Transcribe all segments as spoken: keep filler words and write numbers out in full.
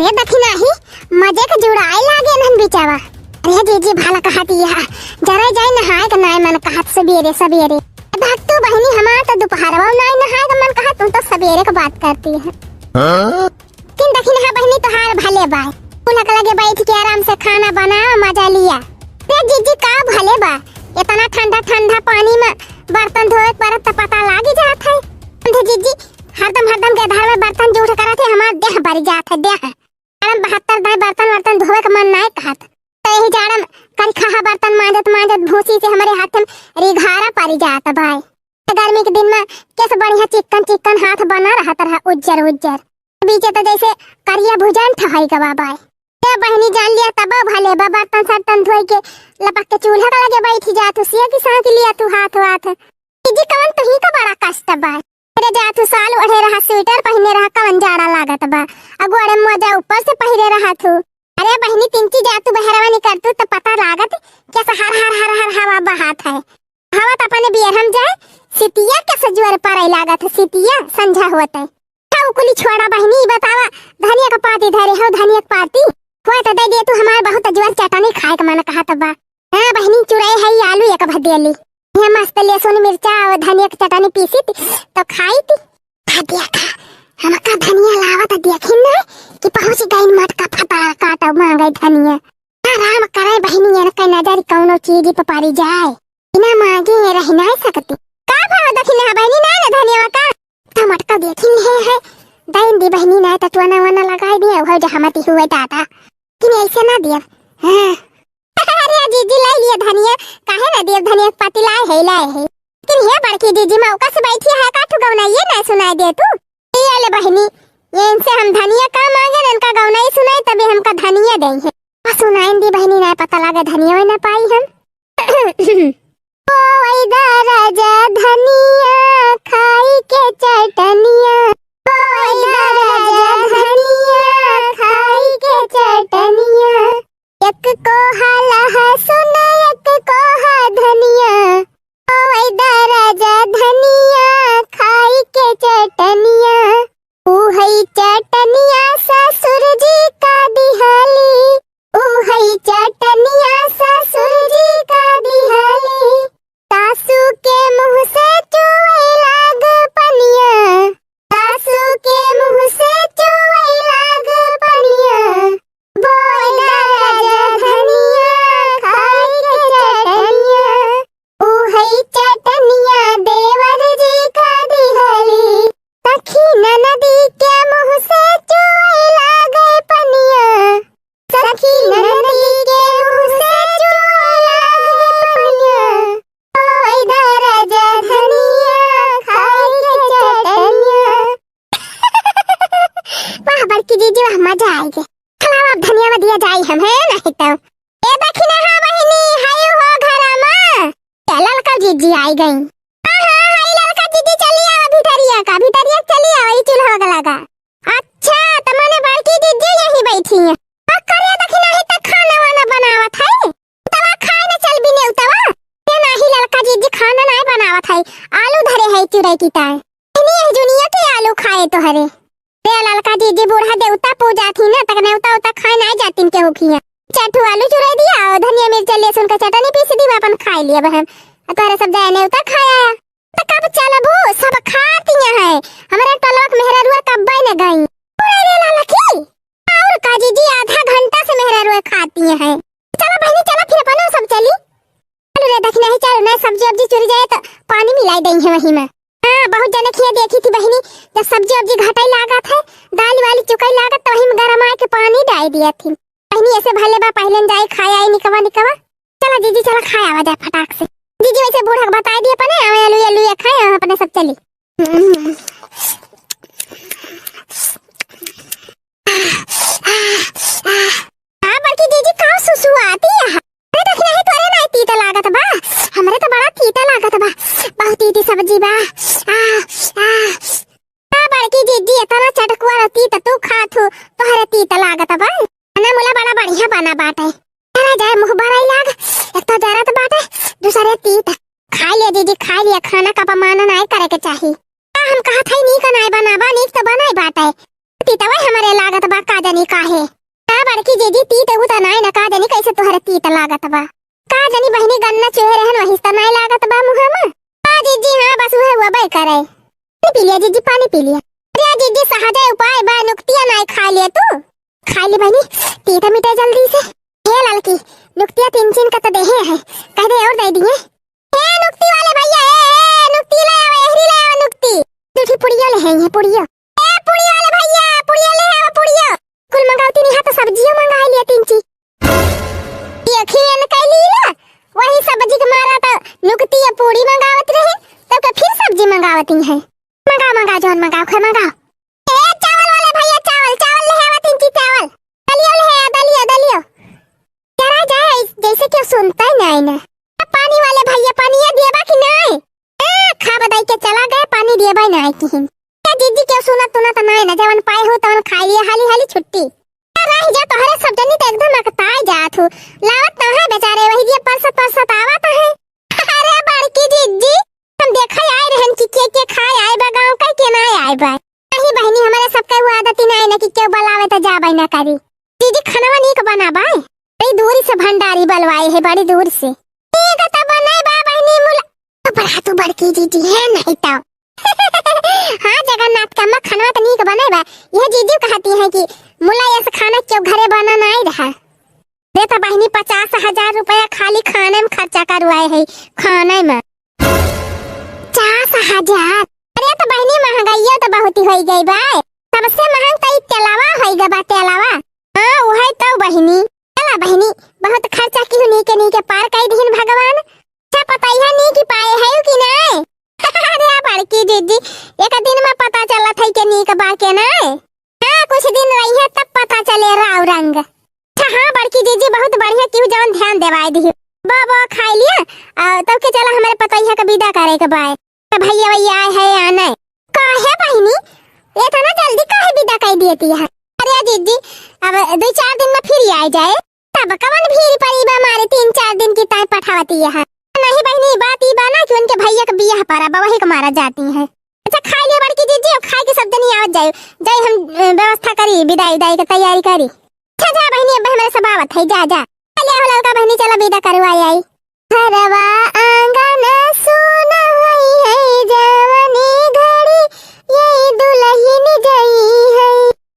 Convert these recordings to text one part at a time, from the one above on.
ए दखिनही, मजे क जुड़ाए लागे नन बिचावा। अरे जीजी भला कहत हिया, जरा जाई नहाए क नाय मन कहत सबेरे सबेरे। भक्तू बहिनी हमार त दुपहरवा नाय नहाए क मन कहत, तू तो सबेरे क बात करती है। हाँ? किन दखिनहा बहिनी तोहार भले बाय। चूल्हा के लगे बैठ के आराम से खाना बनावा, मजा लिया। रे जीजी का भले बा, इतना ठंडा ठंडा पानी में बर्तन धोए के परत त पता लागी जात है। समझे जीजी, हरदम हरदम के धार में बर्तन जूठ करत है, हमार देह बरी जात है, देह। जाड़ा में बहत्तर दाई बर्तन वर्तन धोवे के मन नाय कहत। त यही जाड़ा में करिखा बर्तन मांजत मांजत भूसी से हमरे हाथ में रिघारा परी जात बाय। गर्मी के दिन में कैसे बढ़िया चिक्कन चिक्कन हाथ बना रहत रहा, उज्जर उज्जर। बीचे त जैसे करिया भुजान ठहर गवा बाय। ए बहिनी जान लिया तब भले बा, बर्तन सर्तन धोई के लपक के चूल्हा के लगे बैठ जात हूँ, सिया की सांस लिया तू हाथ वाथ। जीजी कवन तुही का बड़ा कष्ट बा। अरे जा तू साल ओढ़े रहा, स्वेटर पहिने रहा, कवन जाड़ा लागत बा। अगोड़े मोजा ऊपर से पहिरे रहा तू। अरे बहिनी तिनकी जा तू बहरवा निकल तू त पता लागत कैसे हर हर हर हर हवा बहात है। हवा त अपने बियर हम जाए, सितिया कैसे जोर पड़े लागत है, सितिया संझा होत है। हाँ, उ कुली छोड़ा बहिनी, ई बतावा, धनिया क पाती धरे हो, धनिया क पाती? होए त दे दे तू, हमार बहुत जोर चटनी खाए क मन कहत बा। हाँ बहिनी, चुराए है ई आलू एक भदेली। ये मस्त लहसुन मिर्चा और धनिया क चटनी पीसी ती, तो खाई ती। आ देखा, हमका धनिया लावा त देखी न कि पहुँच गई मटका फतार काटा मांगे धनिया। हाँ, राम करे बहिनी, इनके नजर कौनो चीज पे पड़ी जाए, बिना मांगे ये रह ना सकती। का भाव दखिना है बहिनी, ना ना धनिया का? त मटका देखी ले है, दाइन दी बहिनी ना त टोना वोना लगाई दिए, हो जहमती हुए दादा। कि ऐसे ना दिया। हाँ। अरे जीजी लाई लिए धनिया, काहे ना दिया धनिया के पाती लाए है, लाए है। कि हे बड़की जीजी मौका से बैठी है, का तू गौना ये ना सुनाई दे तू? ये ले बहिनी, ये इनसे हम धनिया का मांगे, इनका गौना ही सुनाई तभी हमका धनिया दे है। आ सुनाइन दी बहिनी, ना पता लागे धनिया ना पाई हम। बोवैदा राजा धनिया खाई के चटनिया, बोवैदा राजा धनिया खाई के चटनिया। एक कोहा लहसुन, एक कोहा धनिया, बोवैदा राजा धनिया खाई के चटनिया। उहई चटनिया ससुर जी का दिहली, उहई चटनिया ससुर जी का दिहली। सासू के मुँह से चुए लाग पनिया, सासू के मुँह से चुए लाग पनिया। बोवैदा राजा धनिया खाई के चटनिया, उहई चटनिया देवर जी का दिहली। सखी ननदी के मुँह से चुए लागे पनिया, सखी ननदी के मुँह से चुए लागे पनिया। बोवैदा राजा धनिया खाई के चटनिया। वाह बड़की जीजी वाह, मजा आइगे। खलावा अब धनिया में दिया जाई हम, है नहीं तो। ए दखिना हा बहिनी, हाय हो घरा में। ए ललका जीजी आई गई। हाँ, हाँ, हाय ललका जीजी, चली आवा भितरिया का, भितरिया चली आवा, ई चूल्हा के लगा। अच्छा, त माने बड़की जीजी यहीं बैठी है। आ करे दखिना ही त खाना वाना बनावत है। तवा खाए न चल बिने उतवा। ते नाही ललका जीजी खाना नाही बनावत है। आलू धरे है चुरई की ताए। इन्हीं जुनिया के आलू खाए तो हरे। रे ललका जीजी बूढ़ा देवता पूजा थी ना, तक नेवता उता खाए ना जातिन के होखिया। चार ठो आलू चुराई दिया और धनिया मिर्चा लहसुन का चटनी पीस दी, अपन खाए लिया बहन। और तोहरे सब जाए नेवता खाया। तो कब चलबू? सब खातिया है। हमारे टलवा के मेहरारुआ कब्बे न गई। अरे रे ललकी, और का जीजी, आधा घंटा से मेहरारुआ खातिया है। चलो बहनी, चलो फिर अपनो सब चली। चलो रे, दखिना ही चलो, ना सब्जी वब्जी चुरी जाए तो पानी मिलाई देई है वही में। हाँ, बहुत जने खिया देखी थी बहनी, जब सब्जी वब्जी घटाई लागत है, दाल वाली चुकाई लागत, तो वही में गरम आए के पानी डाल दिया थी। बहनी ऐसे भले बा, पहले न जाए खाए आई निकवा निकवा। चला जीजी, चला खाए आवा जाए फटाक से। जीजी वैसे बूढ़ा को बताई दिए अपने, आवे आलू आलू ये खाए, हम अपने सब चली। हाँ, बड़की जीजी, का सुसुआती है? अरे, दखिना ही तोरे नाई तीता लागत बा, हमरे तो बड़ा तीता लागत बा, बहुत तीती सब्जी बा। आ, आ। आ, बड़की जीजी, इतना चटकुआ तीता तू खात हो, तोहरे तीता लागत बा। ना मुला बड़ा बढ़िया बना बाटे। चला जाए, मुँह भराई लाग, एक तो जरत बाटे, दूसरे तीत। खा लिया जीजी, खा लिया, खाना का अपमान नाई करे के चाही। का हम कहत हई नीक नाई बनाबा, नीक तो बनाई बाटे। तीतवा हमरे लागत बा, का जानी काहे। का बड़की जीजी, तीत उ त नाई न, का जानी कैसे तोहरे तीत लागत बा। का जानी बहिनी, गन्ना चुहे रहन, वही त नाई लागत बा मुँह में। हाँ जीजी, हाँ, बस उहे हुआ बे करे। पानी पी लिया जीजी, पानी पी लिया। अरे जीजी, सहजे उपाय बा, नुकतिया नाई खा लिया तू। खा ली बहिनी, तीत मिटे जल्दी से। हे ललकी, नुकतिया तीन चीन का तो देहे है, कह दे और दे दिए। ए नुकती वाले भैया, ए, ए, नुकती ले आवे, एहरी ले आवे नुकती। दूठी पुड़ियो ले हैं, ये पुड़ियो। ए पुड़ी वाले भैया, पुड़ियो ले आवे, पुड़ियो। कुल मंगावती नहीं है तो सब्जियों मंगा लिया तीन चीज। ये खियन कैली ला, वही सब्जी के मारा तो नुकती या पूड़ी मंगावत रहे, तब के फिर सब्जी मंगावती है। मंगाओ, मंगाओ, जौन मंगाओ, खै मंगाओ। ए चावल वाले भैया, चावल, चावल ले आवा, तीन चीज चावल। दलियो ले आवा, दलियो, दलियो। जरा जाए, जैसे क्यों सुनता ही नहीं ना। पानी वाले भैया, पानी ये देबा कि नहीं? ए, खा बदाई के चला गए, पानी देबा ही नहीं किहिन। ए, जीजी क्यों सुनत तुनत नहीं ना, जवन पाए हो तवन खाई लिए, हाली हाली छुट्टी। ए, रह जा, तोहरे सब जनी तो एकदम अकताए जात हो। लावत तो है बेचारे, वही दिए परसत परसत आवत है। अरे बड़की जीजी, हम देखा आए रहन कि के के खाए आए बा गाँव का, के ना आए बा। नहीं बहिनी, हमारे सबके वो आदत ही नहीं ना कि क्यों बुलावे तो जाबे ना करी। जीजी, खानवा नीक बना बाय? बड़ी दूर से भंडारी बलवाए है, बड़ी दूर से। नीक तो बने बा बहिनी, मुला तो बड़ा तू बड़की जीजी है नहीं तो। हाँ जगन्नाथ के अम्मा, खानवा तो नीक बने बा। यह जीजी कहती है कि मुला ऐसे खाना क्यों घरे बना नहीं रहा। दे तो बहिनी, पचास हजार रुपया खाली खाने में खर्चा करवाए है, खाने में। पचास हजार? अरे तो बहिनी, महंगाइया तो बहुत ही होई गई बा। सबसे महंग तो ई तेलवा होई गई बा, तेलवा। हाँ, वही तो बहिनी। चला बहिनी, बहुत खर्चा की हुनी के नीके पार कई दिहिन भगवान। अच्छा पतैया नीक पाए है कि नहीं? अरे बड़की जीजी, एक दिन में पता चलत है के नीक बा के नहीं। हाँ, कुछ दिन रही है तब पता चले राव रंग। अच्छा हाँ बड़की जीजी, बहुत बढ़िया, केहू जवन ध्यान देवाए दिही। बा, बा, खाई लिया, आ, तब के चला हमारे पतोहिया के विदा करे के बाय। तो भैया, भैया आए है या नहीं? काहे बहिनी, इतना जल्दी काहे विदा कर देती है? अरे जीजी, अब दो चार दिन में फिर ही आए जाए, तब कवन भीड़ पड़ी बा हमारे तीन चार दिन की ताई पठावती है। नहीं बहिनी, बात ई बा ना कि उनके भैया के बियाह पड़ा बा, वही के मारा जाती है। अच्छा खाई लिया बड़की जीजी, अब खाए के सब जनी आवत जाए, जाए हम अ, व्यवस्था करी, विदाई, विदाई के तैयारी करी। अच्छा जा बहिनी, अब हमारे सब आवत है, जा, जा। चले आओ ललका बहिनी, चला विदा करवाई आई। घरवा आंगन सुन होई है, जवनी घड़ी ये दुलहिन जई है।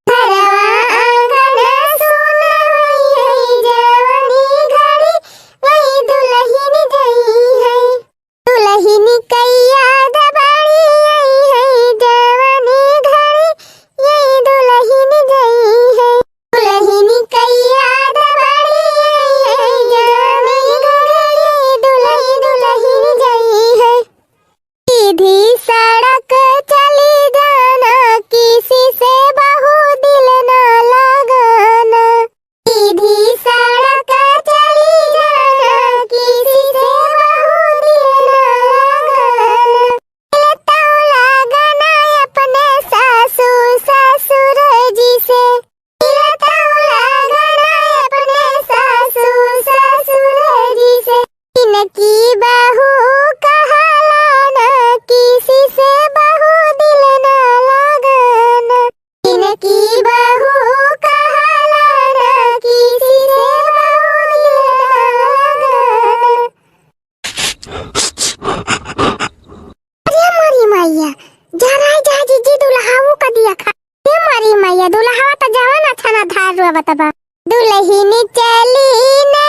घरवा आंगन सुन होई है, जवनी घड़ी ये दुलहिन जई है। दुलहिन कइया दबाड़ी आई है, जवनी घड़ी ये दुलहिन जई है। दुलहिन कइया दबाड़ी आई है, जवनी घड़ी दुलही दुलहिन जई है। सीधी सड़क चली जाना, किसी से बहू दिल ना लगाना। सीधी सड़क चली जाना, किसी से बहू दिल ना लगाना। दिल तो लगाना अपने सासू ससुर जी से। दिल तो लगाना अपने सासू ससुर जी से। इनकी बहू कहलाना, किसी से बहू दिल ना लगाना। इनकी बहू कहलाना, किसी से बहू दिल ना लगाना। अरे मोरी मैया, जरा जा जीजी दुल्हाऊ का दिया खा। ए मोरी मैया, दुल्हावा तो जवन अच्छा ना धार रुआ बतबा। दुलहिन चली ना